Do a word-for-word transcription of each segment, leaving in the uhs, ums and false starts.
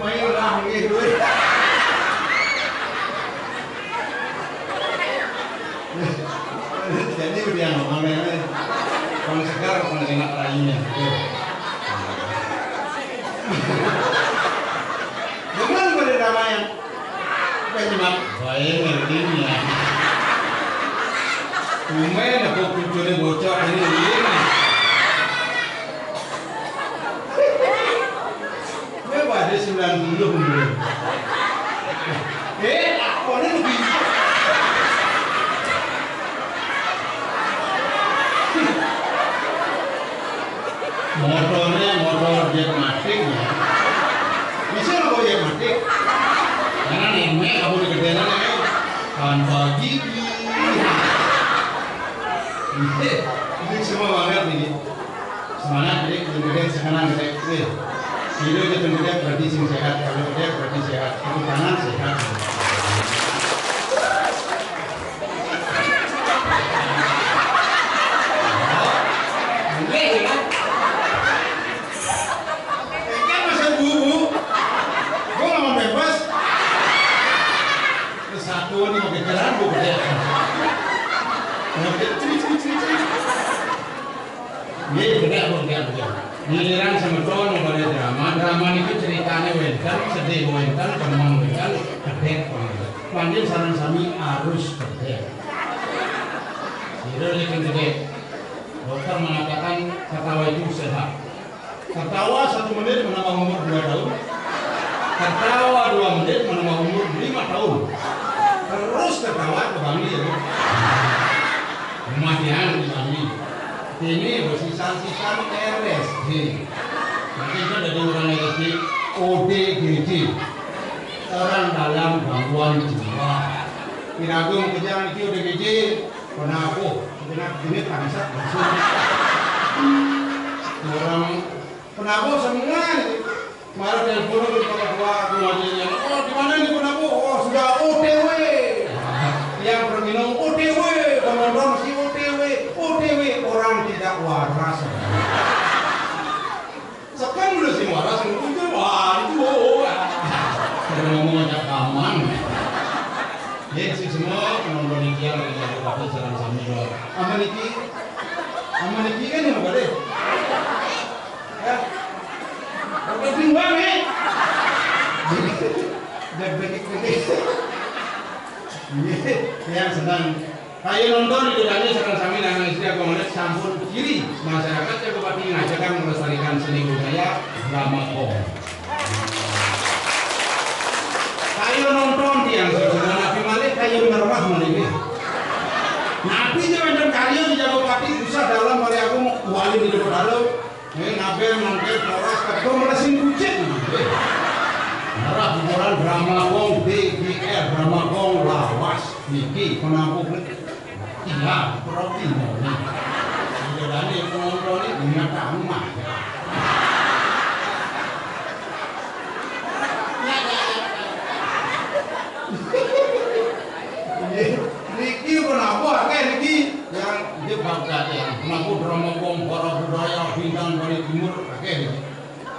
Main lah, nggih, duit. Jadi udah ngomong ini. Orang segar, orang enak rayunya. Dengan pada damai. Apa cuma bae ngerti ya. Lumayan aku kucurnya bocor ini. Ini pada sembilan puluh umur. Eh, aku ini lebih. Motornya motor jet matik ya. Bisa nggak jet matik? Karena nenek aku di kerjaan nenek tanpa gigi. Ini semua banget nih. Semangat, Dek. Yang gede sekarang, Dek. Nih. Kilo aja yang gede berarti sing sehat. Kalau gede berarti sehat. Itu tangan sehat. Boleh, ya? Kan masa bubu. Gua nggak mau bebas. Terus satu ini mau kejaran, gua gede. Mau gede, cik, cik, cik, cik. Nggih, bener, Bu, nggih, nggih. Giliran semeton badhe drama, drama niku critane wenten, sedih wenten, cemeng wenten, gedhe wenten. Panjen sareng sami harus gedhe. Sira nek gedhe. Dokter mengatakan ketawa itu sehat. Ketawa satu menit menambah umur dua tahun. Ketawa dua menit menambah umur lima tahun. Terus ketawa ke Bangli ya, Bu. Kematian di Bangli. Ini bersisa-sisa R S D. Mungkin kan ada orang R S D, O D G J. Orang dalam gangguan jiwa. Kira-kira kejar itu O D G J. Kenapa? Kenapa ini tangsa langsung. Orang kenapa semua ini? Malah telepon ke kepala keluarganya. Oh, di mana ini kenapa? Oh, sudah O T W. Yang berminum O T W, penonton si O T W, O T W orang tidak waras. Sekarang udah si waras, itu wah itu oh. Udah ngomong ajak aman. Ya, si semua penonton ini yang lagi jago tapi sareng sami doang. Aman iki, aman iki kan yang boleh. Ya. Oke, bingung, eh. Jadi, jadi, jadi. Iya, yang senang. Kaya nonton itu tadi sekarang sami nang istri aku ngeliat sampun kiri masyarakat yang kepati ngajakan melestarikan seni budaya drama kong. Kaya nonton tiang semua nabi malih kaya ngerwah malih. Nabi itu wonten karya di Jagopati susah dalam kali aku wali di Jagopati. Ini nabe mangke poras kedua melesin kucing. Merah hiburan drama kong D G R, drama kong lawas. Niki penampung. Iya, berarti ini. Bedane penonton ini ingat rumah. Niki kenapa akeh niki? Yang dia bangga ya. Kenapa drama kong para budaya bintang dari timur akeh niki?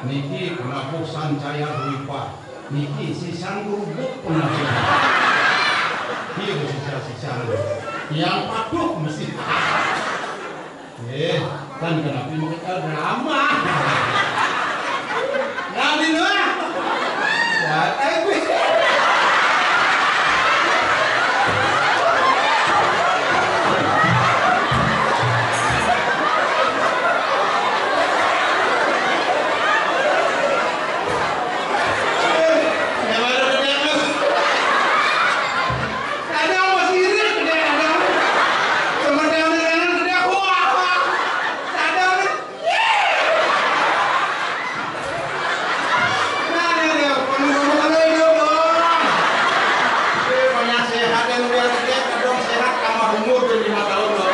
Niki kenapa Sancaya Dwipa? Niki sisan kerupuk kenapa? Iya sisa-sisa yang patuh mesti. Eh, kan kenapa mau kita drama? Nanti dulu. Ya, eh, Banyak sehat dan udah sehat, kadang sehat tambah umur jadi lima tahun loh.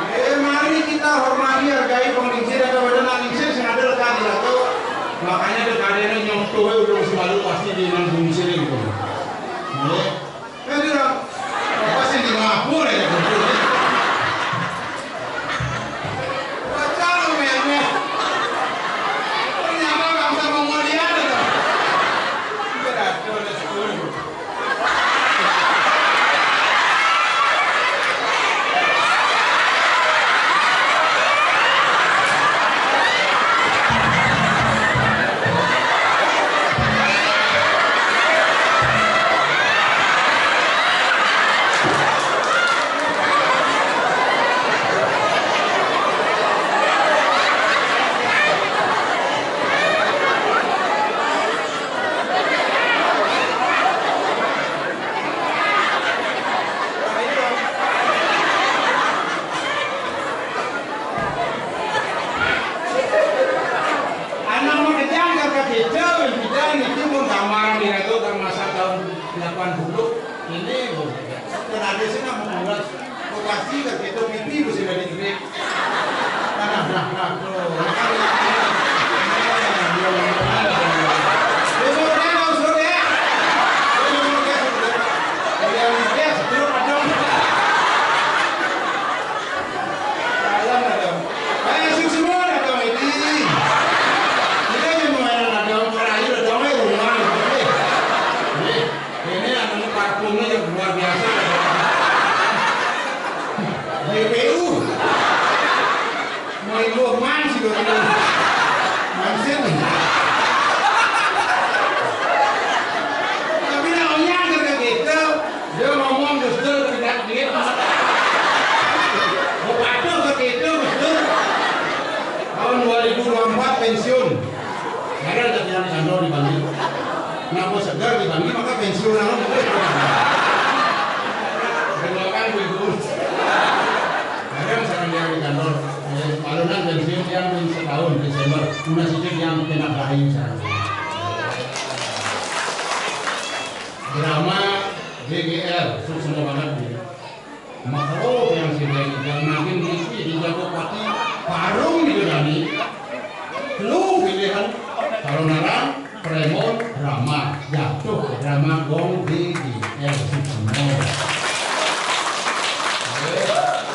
Eh, mari kita hormati, hargai penglingsir atau pada nang lingsir sing ada lekar di satu. Makanya ada karya nyontoh udah semalu pasti di nang bungsir itu. Eh, eh, dia apa sih di Singapura ya? Baca lu, men, men. Ternyata bangsa Mongolia ada tuh. Ada sih nak mau pulang. Kok pasti tak kita pipi bisa dari terik. Nah, nah, nah, nah, tuh. Besok dia mau suruh ya. Besok dia suruh ya. Yang dia suruh ada. Jalan ada. Eh, sukses semua ada, Bang Edi. Kita yang mau ada, orang ayu ada, orang rumah. Eh, ini anu parfumnya yang luar biasa. J P U. Mau ibu man sih, gue bilang. Mansin. Tapi namanya kata gitu, dia ngomong Gus Dur tidak gitu. Mau patuh ke gitu, Gus Dur. Tahun dua ribu dua puluh empat pensiun. Ada tak yang di kantor dipanggil? Kenapa segar dipanggil, maka pensiun, aku boleh. Kedua kan gue ikut. Kadang sekarang dia di kantor, eh, palunan pensiun yang di setahun Desember, lunas itu yang kena bahaya sekarang. Drama G G R, sukses banget nih. Makro yang sini yang makin mesti dijago pati parung di dani. Lu pilihan kalau narang Premon drama jatuh ke drama gong di di L Sukmo.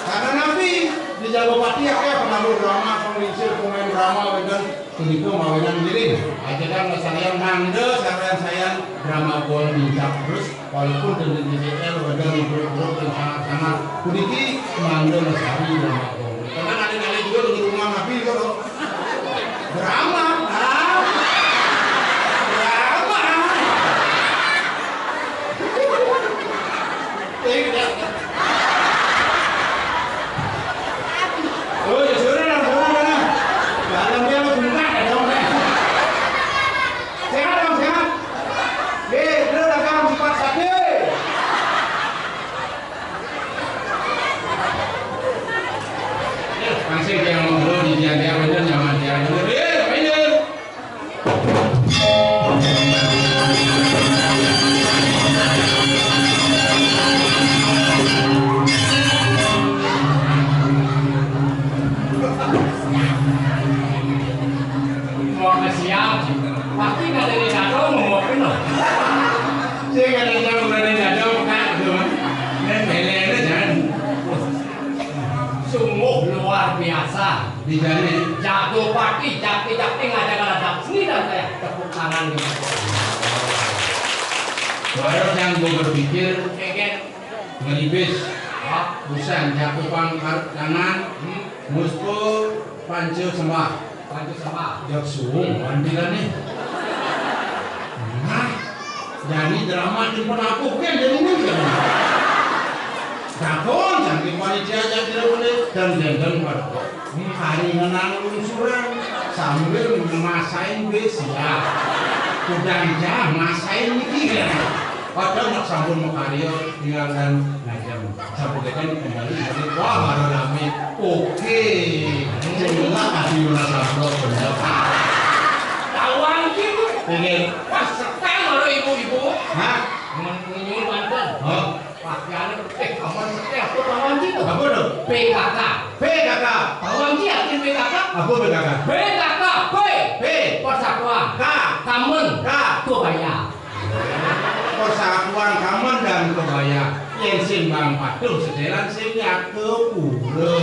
Karena nabi dijago pati apa pengaruh drama, penglingsir, pemain drama, dan begitu mawinan diri. Aja kan saya mangga, saya saya drama gong di terus. Walaupun dengan D C L, wadah mikro-mikro dan sangat-sangat. Kuniki mangga lestari dan makmur. Karena ada kali juga di rumah Nabi itu loh. Drama, ah. Drama. Tidak. Oh, ya sudah lah, sudah lah. Dalam dia lo buka, ada orang. Sehat dong, sehat. Oke, lu dagang empat sate. Masih dia ngomong dulu di dia, dia bener nyaman dia. Bener, eh, bener. Mau ke siap, pasti nggak ada di kantong, mau apa, no? Saya nggak ada yang tahu, nggak ada yang tahu, Kak, gitu, kan. Dan Helena jangan. Sungguh luar biasa. Di sana. Jago pati, jakti-jakti, ngajak-ngajak seni dan saya tepuk tangan gitu. Baru yang gue berpikir, Kegen. Ngeribis. Hah? Busan, jago pang kar-, kanan. Hmm. Musto panco sembah. Panco sembah. Jak suung, wan bila nih. Nah, jadi drama di penapuh kan jadi ini kan. Dakon, jadi panitia jadi boleh dan gendeng pada. Hari menang lungsuran sambil ngemasain besi. Ya. Udah aja masain niki kan. Padahal nak sampun makarya tinggal dan ngajem. Sampun kan kembali dari wah baru rame. Oke. Jelas hati Yunus Abdul bener. Tawang gitu. Ini. Pas sekali kalau ibu-ibu. Hah? Ngun-, ngunyul banten. Hah? Pakaiannya, eh, kawan, eh, aku tahu anjing tuh. Apa tuh? P K K. P K K. Tahu anjing, arti P K K? Apa P K K? P K K, P. P. Persatuan. K. Kamen. K. Kebaya. Persatuan Kamen dan Kebaya. Yang sing bang patuh setelan sing nyatu pura.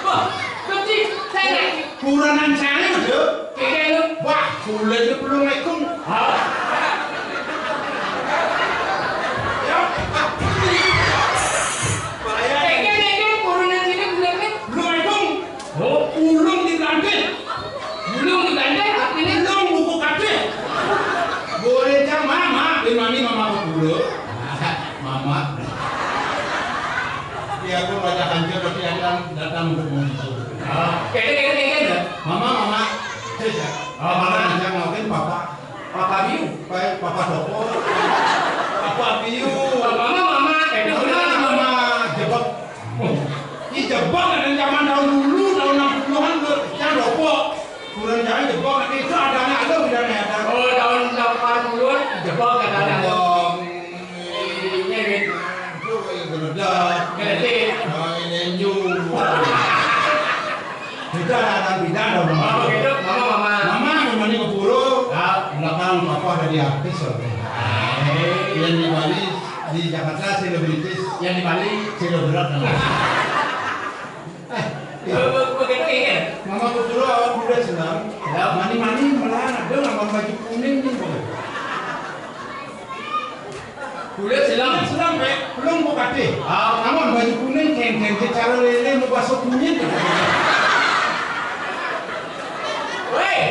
Wah, kecil, saya. Pura nan cari, Mas, yo. Kayaknya lu. Wah, kulit lu belum lekung. Hah? Ya. Bahaya. Kayaknya, kayaknya, pura nan cari, belum lekung. Belum lekung. Oh, ulung di Belanda. Ulung di Belanda, artinya ulung buku kabeh. Boleh cang mama, bin mami mama apa dulu? Mama. Ya, aku baca hancur, tapi yang datang untuk menghibur. Ah, kayaknya, kayaknya, kayaknya. Mama, mama. Cek, ya. Oh, mama. Mama aja ngelakuin papa. Papa Biu. Papa, papa Dopo. Papa Biu. Mama, mama. Eh, mama, mama. Jebak. Oh. Ini jebak ada zaman tahun dulu, tahun enam puluhan tuh. Yang Dopo. Kurang jangan jebak, nanti itu adanya ada, tidak ada. Oh, tahun delapan puluhan, jebak ada. Jebak. Ini Artis, soalnya. Yang di Bali, di Jakarta selebritis. Yang di Bali selebriti. Eh, iya. Be-, be-, begitu ya? Mama Kuturo awak kulit selam. Selam. Mani-mani malah ada ngambil baju kuning ni. Kulit selam. Selam, eh, belum kok kate. Ah. Namun baju kuning kengkeng, cara lele mau basuh kunyit. Weh,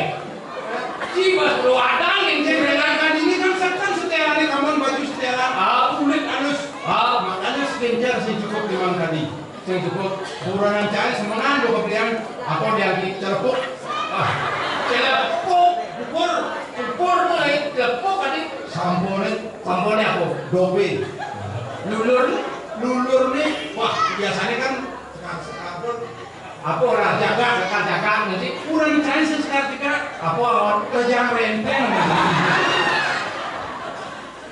si Mas Bro Adang yang saya bilang tadi ini kan sekarang setelan ni, kamu baju setelan. Ah. Kulit halus. Ah. Makanya skincare sih cukup di Mang tadi. Sing cukup, kurenan cai semengan do kebelian, apa diangki celepuk? Ah, celepuk, bubur, bubur mulai celepuk tadi. Sampone, sampone apa? Dobe. Lulur, lulur ni, wah, biasanya kan sekarang, sekarang apa orang jaga, sekarang jaga nanti kurang cai sekarang juga apa orang kerja renteng.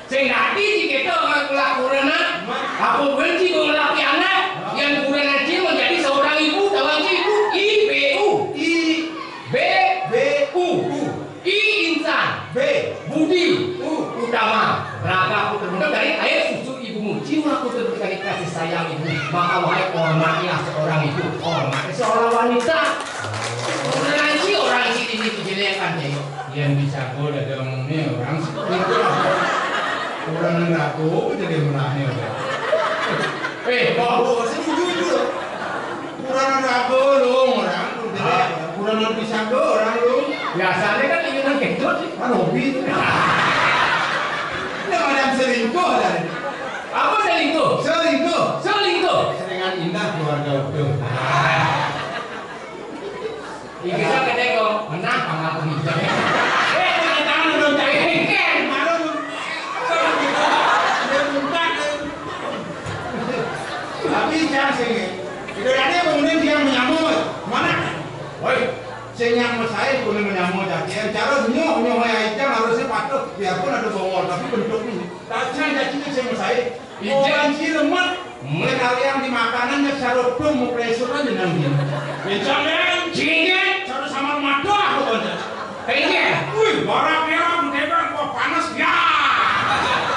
Sing dadi si kita orang kelak kurenan, aku benci mengelak anak, yang kurenan cil menjadi seorang ibu, tahu si ibu? I B U. I. B. B. U. U. I insan. B. Budi. U. Utama. Raga aku terbentuk dari air susu ibumu. Jiwa aku terbentuk dari kasih sayang ibu. Maka wahai hormatilah seorang ibu. Hormati seorang wanita. Kurenan cil orang cil ini dijelekan, Cek. Yang bisa gua dagang ni orang sih. Orang yang ragu jadi menangnya. Eh, kok? Setuju itu. Kurang ragu lu orang. Ah, kurang pisang tu orang lu. Biasanya kan ingin nang kentut. Kan hobi tu. Ini macam selingkuh dah. Apa selingkuh? Selingkuh. Selingkuh. Seringan indah keluarga utuh. Iki sak kene kok menang pangkat iki. Eh, tangan dong, cari hengken. Malu. Dia muntah. Tapi jangan sini. Itu ada kemudian dia menyambut. Mana? Woi, sing yang mesai boleh menyambut, ya. Yang cara nyuh, nyuh, ya, itu harusnya patuh, biarpun ada bongol, tapi bentuknya. Tak jangan jadi sing mesai. Ijang. Orang Cilemet. Hmm. Sekalian di makanannya sarudung mau pressure aja nang dia. Ijang, ya. Cinyet. Cara sama madu aku aja. Iya. Wih, barak merah, mendebar, wah, panas, ya.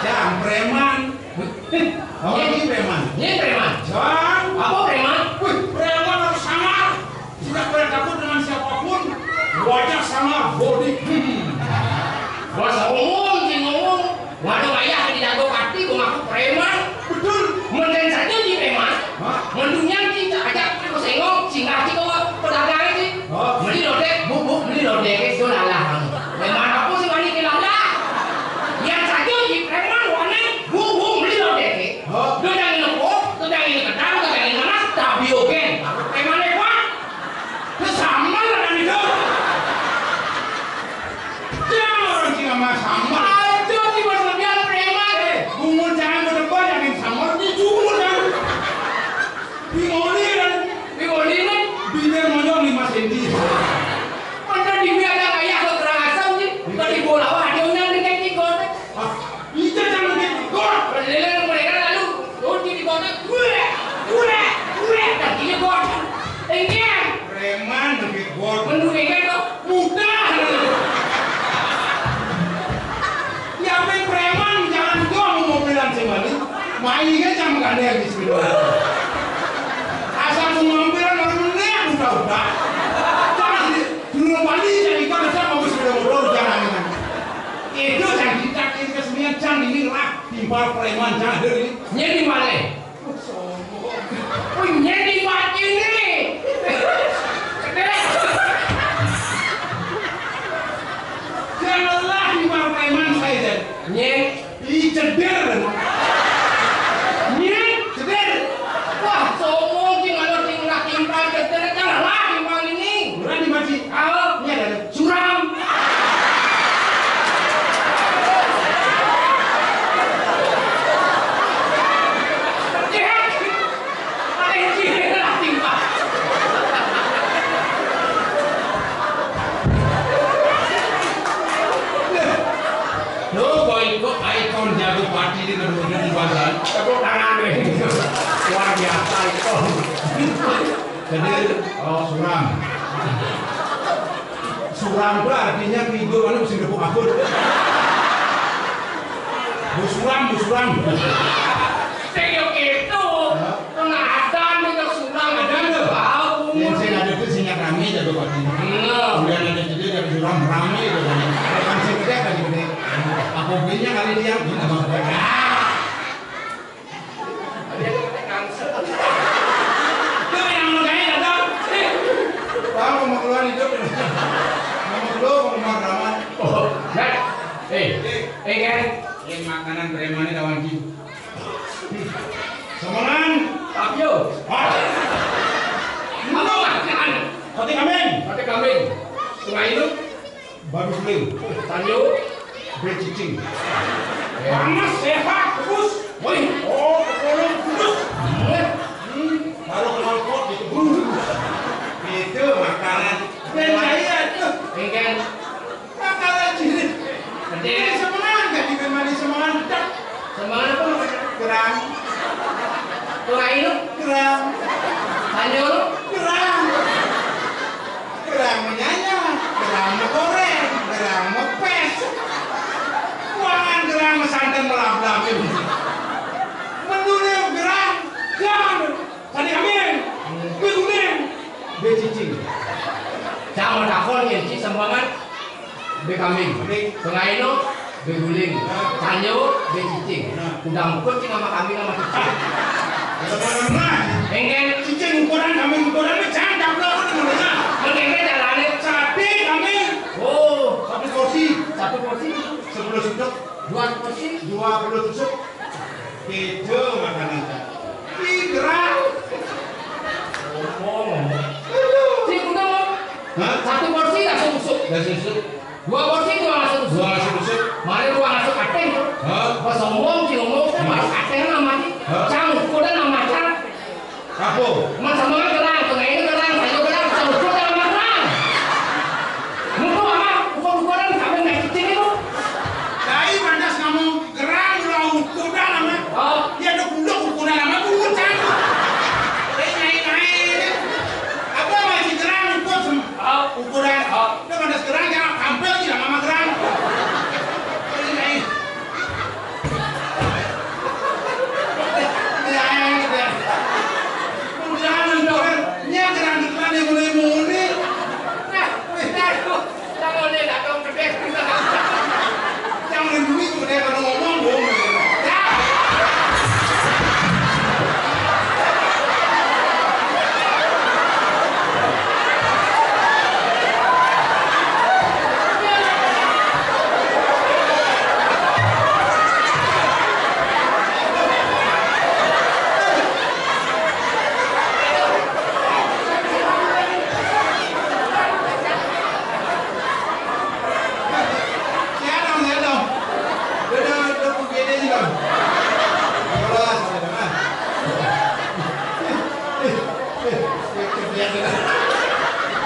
Jang, preman. Apa ini preman? Ini preman. Jang. Apa preman? Wih, preman harus samar. Tidak pernah takut dengan siapapun. Wajah sama body. Hmm. Bahasa umum, sing ngomong. Waduh, ayah di jago kaki, gua ngaku preman. Betul. Mending saja di preman. Hah? Mendungnya di ajak aku sengok, singgah di kau pedagang ini. Oh. Beli lodek, bu, bu, beli lodek, itu lalah. Preman apa sih wani lalah? Yang saja di preman, wani, bu, bu, beli lodek. Oh. Tuh jangan lepuk, tuh jangan ketar, tuh jangan mana, tapi oke. Preman apa? Sesama lah kan itu. Jangan orang Cina mah sama. Aja di Mas Lebihan preman. Eh, bungun jangan berdebat yang sama. Di jumur kan. Di Moli kan. Di Moli kan. Bibir monyong di Mas Endi. Mana di biar ada kayak ke Karangasem ni. Tadi bola wah dia undang dengan tiga. Ah, ija jangan gitu. Gol. Lele mereka lalu. Tuh di kota. Gue. Gue. Gue. Kakinya gol. Enggak. Preman lebih gol. Mendungi kan tuh. Mudah. Ya, main preman, jangan gua mau mobilan sih, Bali. Mainnya sama gandeng di sini. Asal mau mobilan, orang menang, udah, udah. Jangan di, dulu Bali, jadi kan, asal mau sepeda motor, jangan. Itu yang kita, ini kesenian, jangan ini lah, timpal preman, jangan ini. Nyeri mana? Punya di mati ni. Janganlah di partai man saya. Nye. Ih, ceder. Nye, ceder. Wah, sombong sih, kalau tinggal timpal ceder, janganlah timpal ini. Berani mati. Ayo. Ini ada. Suram. Lo kok ikut ikon jago pati di kedua di pasar? Tepuk tangan deh. Luar biasa itu. Jadi, oh, suram. Suram itu artinya minggu mana mesti depuk aku. Bu Suram, Bu Suram. Sing yo gitu. Hah? Kan ada nih ke Suram. Ada tuh. Tahu. Yang sing ada tuh sing rame jago pati. Nah. Udah ada juga dari Suram rame itu kan. Kan sing gede kan gede. Apa belinya kali dia? Ini apa? Ah. Dia pakai kangset. Itu yang mau gaya datang. Eh. Bang, mau keluar hidup. Mau keluar, mau keluar drama. Oh, nah. Eh, eh, kan? Ini makanan preman ini lawan jin. Semangan. Tapi yo. Ah. Apa makanan? Sate kambing. Sate kambing. Sungai itu. Baru beli. Tanyo. Becicing. Ya. Panas, sehat, bagus. Wih. Oh, kepala bagus. Iya. Hmm, baru kenal pot gitu. Bus. Itu makanan. Dan saya tuh. Engken. Makanan ciri. Gede. Ini semangat, gak diberi manis semangat. Semangat apa namanya? Gerang. Tuh, ayo. Gerang. Tanyo lu. Gerang. Gerang menyanyah, gerang goreng, gerang mepes. Kuangan gerang santan melablab. Menurut gerang, gerang. Tadi kambing, kue kuning, kue cicing. Jangan takon ya, Ci, sembangan. Be kambing. Kambing. Tengah ino, be guling. Nah. Tanyo, be cicing. Nah. Udah mukut sih sama kambing sama cicing. Nah. Engken. Cicing ukuran, kambing ukuran, ini jangan campur, apa namanya? Mendingan jalannya. Sate, kambing. Oh. Satu porsi. Satu porsi. Sepuluh sendok. Dua porsi. Dua puluh tusuk. Itu makanan. Ih, gerang. Ngomong. Aduh. Sih, udah, Bang. Hah? Satu porsi langsung tusuk. Langsung tusuk. Dua porsi dua langsung tusuk. Dua langsung tusuk. Mari dua langsung ateng. Hah? Pas ngomong, sih ngomong, kan. Hah? Pas ateng nama sih. Hah? Cang, udah nama cang. Apa? Mas sama gerang, tengah ini gerang, saya gerang, saya ukur dalam gerang. Mutu apa? Ukur-ukuran sampai naik kecil itu. Dari mana kamu gerang, lo ukur dalam, ah? Oh. Dia ada gula ukur dalam, aku ukur sana. Naik, naik, naik. Apa masih gerang, ukur sem-, oh, ukuran. Oh. Udah mana gerang, jangan tampil, tidak mama gerang. Naik, naik.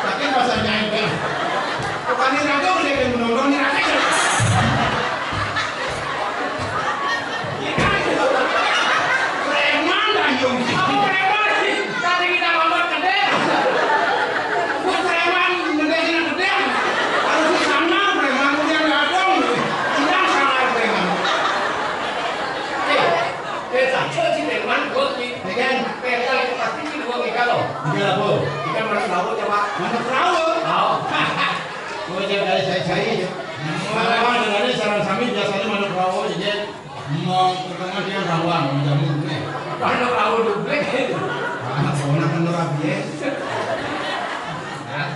Sakit pasal nyangka. Bukan ini raga, udah kayak menonton ini raga. Preman dah, Yung. Apa preman? Tadi kita ngomong gede. Gue preman, gede, gede. Harus di sana, preman, udah nggak ada. Udah salah preman. Eh, eh, tak, coba si preman, gue di, ya kan? Preman itu pasti sih gue kalau. Enggak, Bu. Ikan mana tahu, coba. Mana tahu? Tahu. Oh, jangan dari saya-saya ya. Kalau dengan ini saran kami biasanya mana tahu, ya. Mau pertama dia rawang, mau jamu dulu. Kalau rawang dublik. Ah, soalnya kan ora biasa. Nah.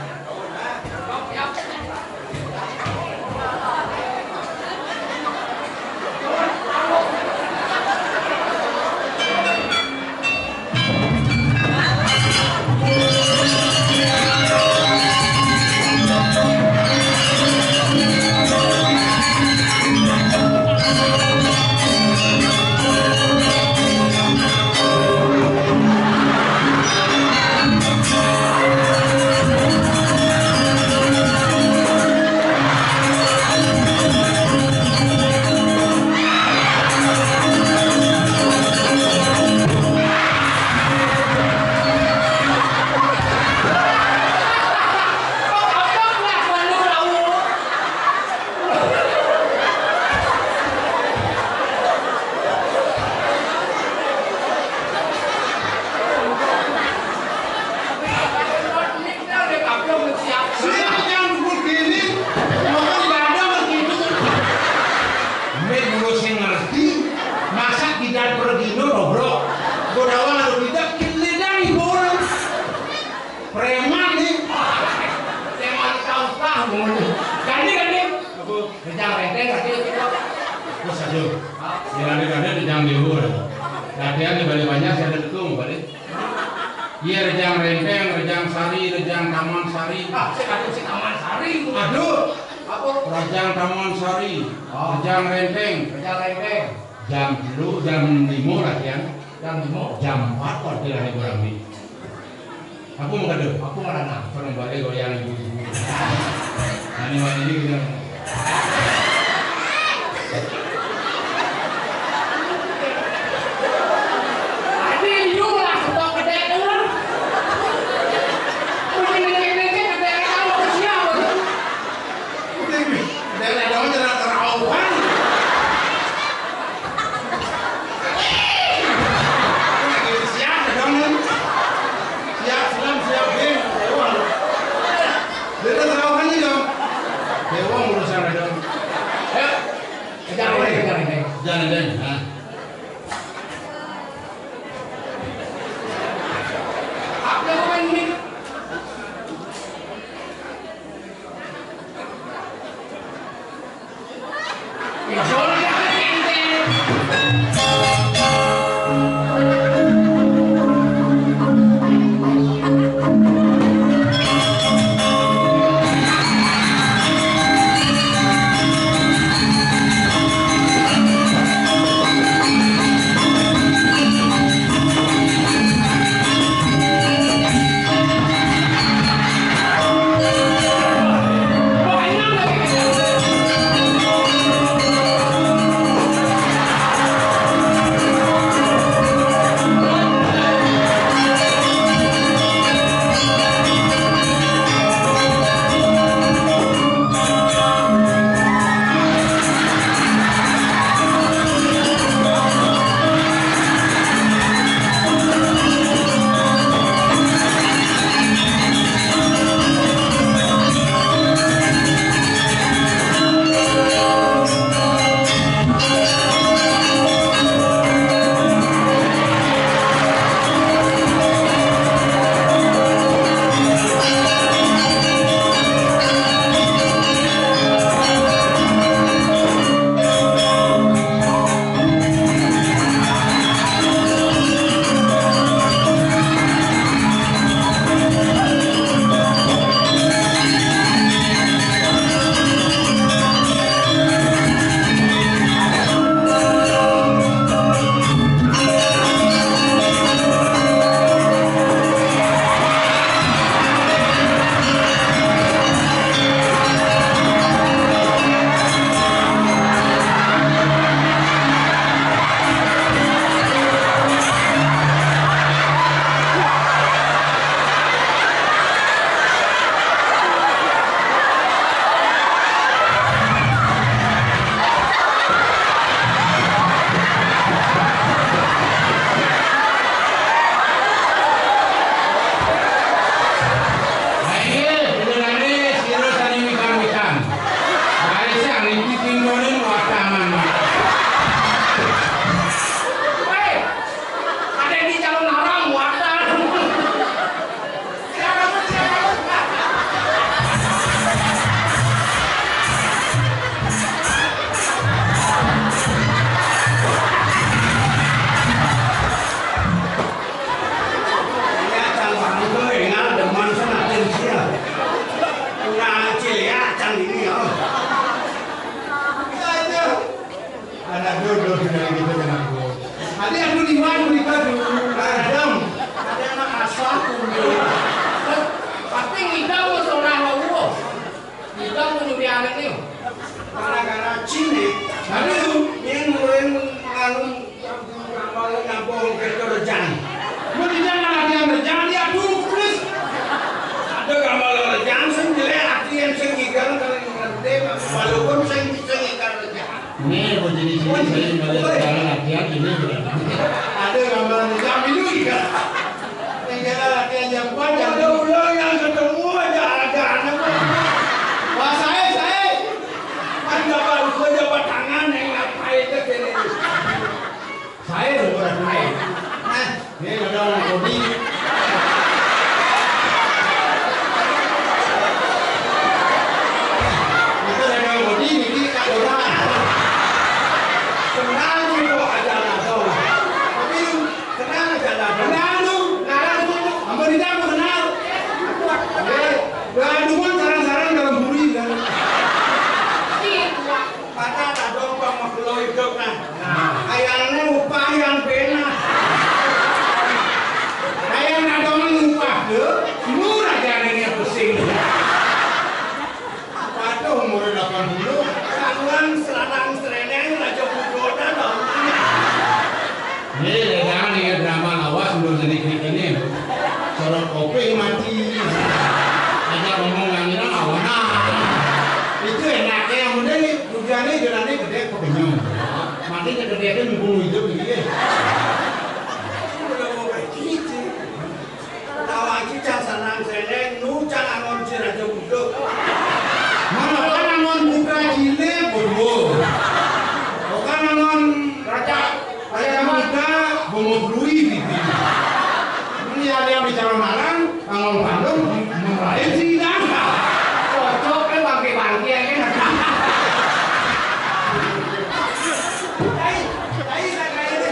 Yo. Di rade-rade rejang dewa. Latihan di balik banyak, saya ada dukung balik. Iya, rejang Renteng, rejang Sari, rejang Taman Sari. Ah, saya ada si Taman Sari. Aduh, apa? Rejang Taman Sari, oh, rejang Renteng. Rejang Renteng. Jam telu, jam lima latihan. Jam lima? Jam empat waktu lahir orang ni. Aku mau kata, aku mau nanya. Kau nak balik goyang ibu-ibu. Nani wani ni kena. Ade, you lah ketok kedek tu lah. Mungkin dengke-dengke kedek kau ke siapa tu? Kedek, kedek dong jangan terauhan. Lagi siap dong kan? Siap, siap, siap, Bim. Dewa. Dia terauhan ni dong. Dewa urusan dong. Ayo. Kejar, kejar, kejar, kejar. Jangan, jangan. Ha. Aye, benerane sira sane wikan-wikan. Bae sing niki tindone watangan. Hei, ada di calon haram, watan. Ya, calon haram tu, ingat demen senatin sia. Ngaji ya, can ini ya. Aduh. Anak duduk dengan kita dengan aku. Ada yang dulu iman mereka dulu. Adam. Ada anak asal dulu. Tapi ngidam seorang Allah. Ngidam menyuruh anak ni. Gara-gara cini. Lalu yang mulai anu, kalau nyambung ke kerjaan. Mau di jangan ada yang kerjaan, dia dulu, please. Ada gambar kerjaan, sendiri hati yang senggigar, kalau ngerti, walaupun senggigar kerjaan. Nih, begini sini saya balik sekarang latihan ini. Ada gambar yang minum juga. Yang kira latihan jam empat, jam ulang yang ketemu aja ada anak. Wah, saya, saya. Kan nggak baru kerja buat tangan yang ngapain itu kiri. Saya udah mulai. Nah, ini ada orang kopi. Itu ada orang kopi, ini tak orang. Lanang srengéng raja budonan, to. Nih, jangan nih drama lawas udah jadi kayak gini. Sorot kuping mati. Ajak ngomong yang ini lawan. Itu enaknya yang udah nih, tujuannya jalannya gede kepenyung. Mati gede-gede mumpung hidup gitu ya. Udah mau kayak gitu. Tawa iki cang sanang srengéng, nu cang angon si raja buduk. Mana kan angon putra cilik, Bobo. Bukan angon raja, raja muda, Bobo Blui gitu. Ini ada yang bicara malang, angon Bandung, mulai sih dah. Cocok kan bangke-bangke ya kan. Ai, ai, ai, ai.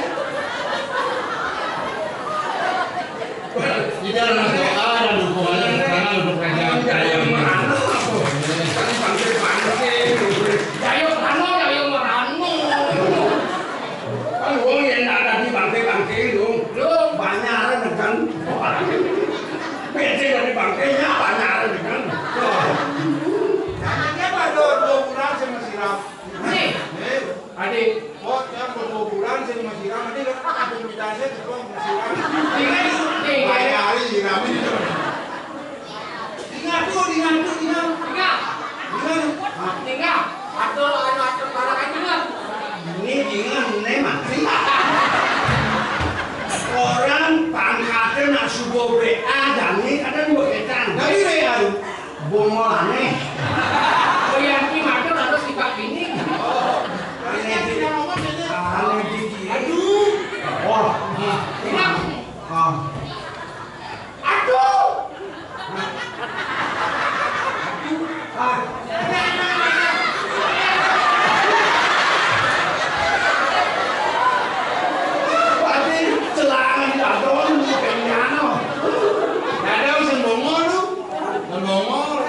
Tidak ada doa dan dukungan, karena untuk kerajaan. Jaya merana apa? Kan panggil panggil. Jaya merana, jaya merana. Kan wong yang ada di bangke-bangke itu. Lu banyak kan. Bete dari bangkenya banyak kan. Jangan dia pada dua bulan saya masih rapi. Nih. Eh. Adik. Oh, yang berkuburan sing masiram, adik, kan ada ceritanya di bawah masiram. Ingat, ingat. Banyak hari nyiram itu. Ingat tuh, ingat tuh, ingat. Ingat. Ingat. Ingat. Atau anu atau barang aja, ingat. Ini ingat, ini mati. Orang pangkatnya nak subuh B A, jani kadang beketan. Dari B A. Bongolane. Oh, yang ki matur harus tiba ini. Oh, ini di, aneh di dia. Aduh. Oh, nah. Ini aku. Ah. Aduh. Ah. Pati celana di dadon, kayak nyano. Dadon sing bongo lu. Ngomong,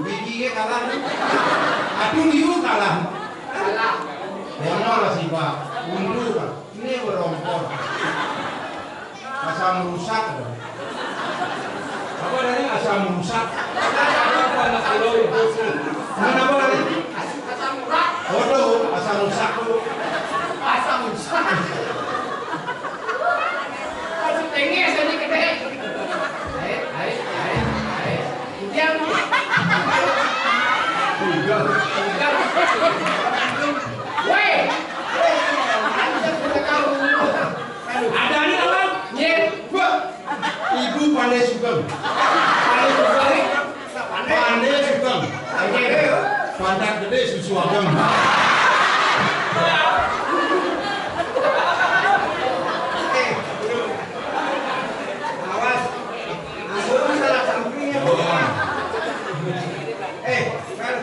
bijinya kalah. Aduh, liu kalah. Kalah. Ngomong lah sih, Pak. Undur, Pak. Ini berompor. Asam rusak, Pak. Apa tadi? Asam rusak. Mana apa tadi? Asam urat. Waduh, asam rusak tuh. Asam rusak. Masuk tinggi, saya gede. Ayo, ayo, ayo, ayo. Hujan. Hujan. Hujan. Woi. Ada nih, lawan. Nyet. Wah. Ibu pandai sugeng. Pandai sugeng. Pandai sugeng. Pandai. Pantat gede susu ageng. Eh, awas. Aku salah sampingnya. Eh, kan,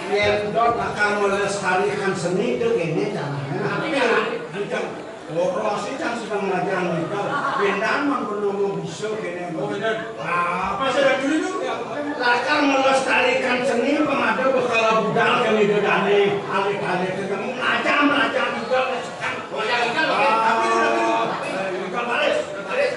yen dot akan melestarikan seni itu kene caranya. Tapi kan, bukan. Loro sih kan sedang ngajar mereka. Bendan mah pernah mau bisa kene. Oh, bener. Apa sudah dulu tuh? Lakar melestarikan seni pemada bekal budal kene dodane. Alih-alih ketemu ngajar, ngajar juga. Ngajar juga, tapi udah dulu. Juga baris, baris.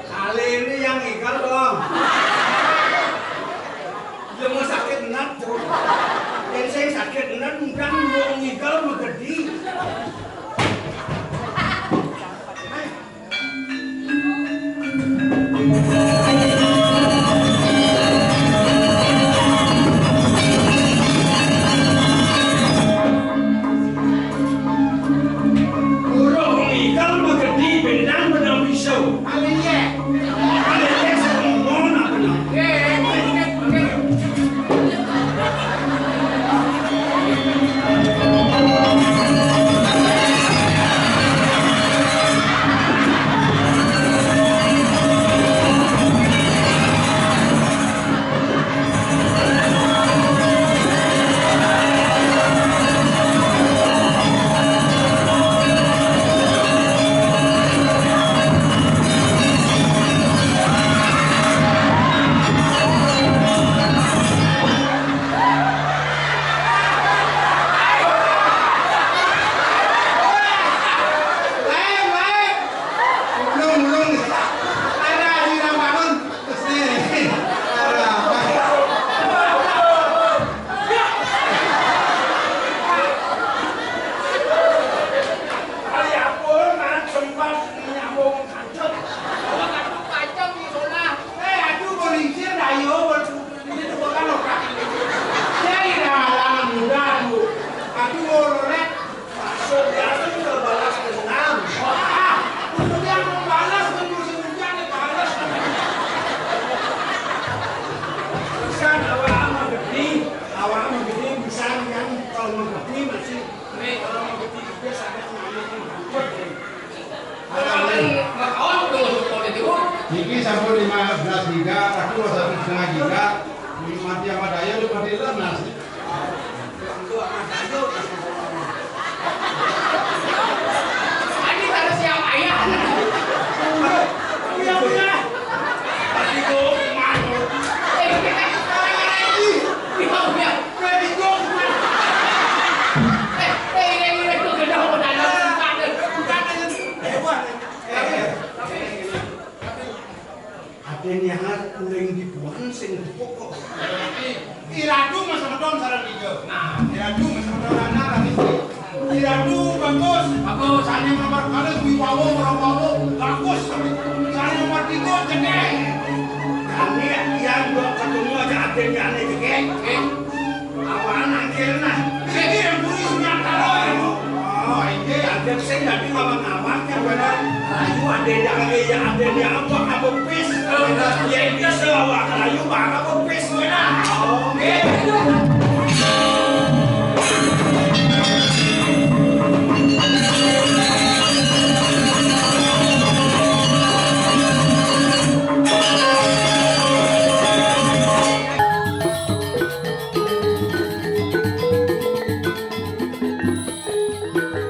Kali ini yang igal dong. Dia mau sakit enat, Cuk. Yang saya sakit enat, bukan mau ngigal, mau gede. Urung ikel magedi bendang benang pisau. Aliye. Niki sampun lima belas giga, aku satu setengah giga. Mati sama daya udah pada lemas. Ini harus siap ayah. Uya, uya. Tadi gua kemana? Eh, uya, uya. Tadi gua kemana? Eh, eh, ini, ini, itu gedang, udah ada. Bukan, bukan, bukan. Eh, buat. Eh, eh. Aden yang uling dibuang sing tepuk kok. Iratu mas semeton sareng tiga. Nah, iratu mas semeton anak lagi. Iratu bagus. Bagus. Sane nomor kali kuwi wawo ora wawo bagus. Sane nomor tiga cekek. Kami yang dua ketemu aja aden yang aneh cekek. Eh. Apaan angkir nah? Iki yang buri sunyata lho. Oh, iki aden sing dadi ngawang-ngawang yang bener. Ayo aden yang ya aden yang apa apa pis. Ya bisa awak ayu apa pis kowe nah. Oke.